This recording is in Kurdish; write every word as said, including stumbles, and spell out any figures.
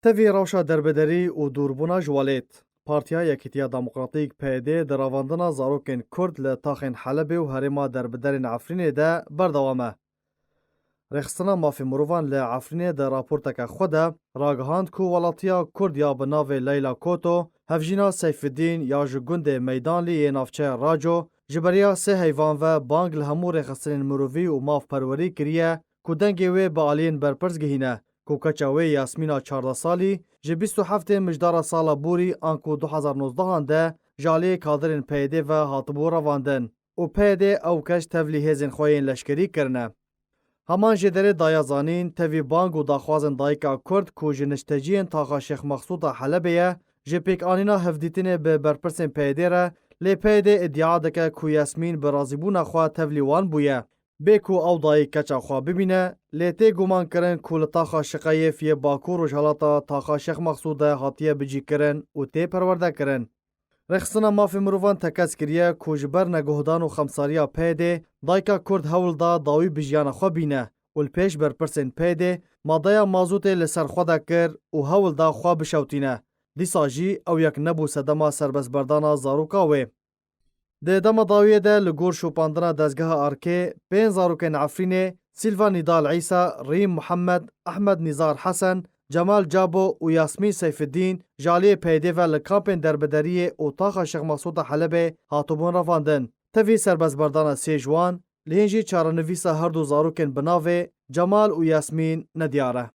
Tevî rewşa derbederî û dûrbûna ji welêt, Partiya Yekîtiya Demokratîk, P Y D, di ravandina zarokên Kurd li taxên Helebê û herêma derbiderên Efrînê de berdewam e. Rêxistina Mafê Mirovan li Efrînê di raporteke xwe de ragihand ku welatiya Kurd ya bi navê Leyla Koto, hevjîna Seyfidîn ya ji gundê Meydanlî yê navçeya Raco, ji beriya sê heyvan ve bang li hemû rêxistinên mirovî û mafperwerî kiriye ku dengê wê bi aliyên berpirs gihîne, ku keça wê Yasmîna çardeh salî ji bîst û heftê mijdara sala borî anku du hezar nozdehan de ji aliyê kadirên P Y D ve hatibû revandin û P Y D ew keç tevlî hêzên xwe yên leşkerî kirine. Heman jêderê daye zanîn, tevî bang û daxwazên dayika Kurd ku ji nişteciyên taxa Şêx Mexsûd a Helebê ye, ji pêkanîna hevdîtinê bi berpirsên P Y D re, lê P Y D îdia dike ku Yasmîn bi razîbûna xwe tevlî wan bûye. Bê ku ew dayik keça xwe bibîne, lê tê gumankirin ku li taxa Şiqeyêf yê Bakur Rojhelata taxa Şêx Mexsûd de hatiye bicîkirin û tê perwerdekirin. Rêxistina Mafê Mirovan tekez kiriye ku ji ber neguhdan û xemsariya P Y D, dayika Kurd hewl da dawî bi jiyana xwe bîne û li pêş berpirsên P Y D madeya mazûtê li ser xwe de kir û hewl da xwe bişewtîne. Dîsa jî ew yek nebû sedema serbestberdana zaroka wê. Di dema dawiyê de li gor şopandina dezgeha Arkê, pênc zarokên Efrînê, Silva Nîdal Îsa, Rîm Muhammed, Ehmed Nîzar Hesen, Cemal Cabo û Yasmîn Seyfiddîn ji aliyê P Y D ve li kampên derbideriyê û taxa Şêx Mexsûd a Helebê hatibûn revandin. Tevî serbestberdana sê ji wan, li hîn jî çarenivîsa her du zarokên bi navê Cemal û Yasmîn nediyar e.